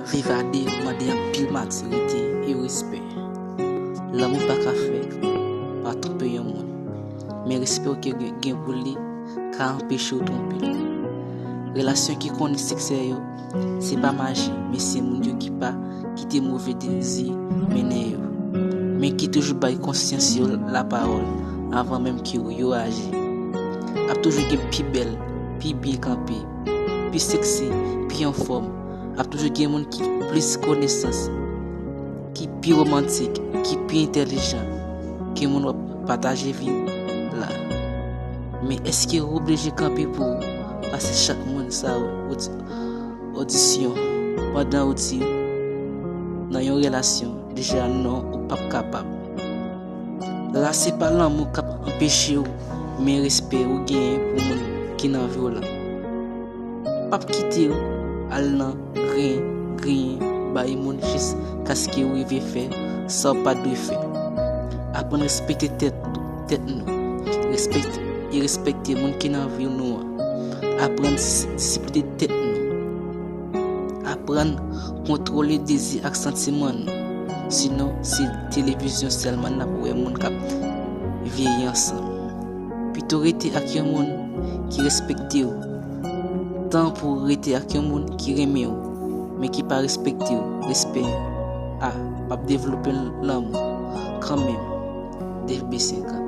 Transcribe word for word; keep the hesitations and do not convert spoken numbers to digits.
Viv a de mande anpil matirite e respè. Lanmou pa ka fè pa twonpe yon moun, men respè w gen, gen pou li ka anpeche w twonpe l. Relasyon ki konnen siksè yo, se pa maji, men se moun yo ki pa kite move dezi mennen yo, men ki toujou bay konsyans yo lapawòl anvan menm ke yo aji. Ap toujou gen pi bèl, pi byen kanpe, pi seksi, pi anfòm. Ap toujou gen moun ki plis konesans, ki pi womantik, ki pi entèlijan ke moun w ap pataje vi la. Men èske w oblije kanpe pou w pase chak moun sa yo odisyon pandan w di nan yon relasyon deja non, ou p ap kapab? La se pa lanmou k ap anpeche w, men respè ou genyen pou moun ki nan vi w lan. P ap kite w al nan grenyen grenyen bay moun jiskaske w rive fè sa w pa dwe fè. Aprann respekte tèt tèt nou. Respekte e respekte moun ki nan vi nou an. Aprann dis- disipline tèt nou. Aprann kontwole dezi ak santiman nou. Sinon, se televizyon sèlman n ap wè moun k ap vyeyi ansanm. Pito rete ak yon moun ki respekte w, tan pou w rete ak yon moun ki renmen w, men ki pa respekte w. Respè a p ap devlope lanmou kanmenm. Dave B senkant.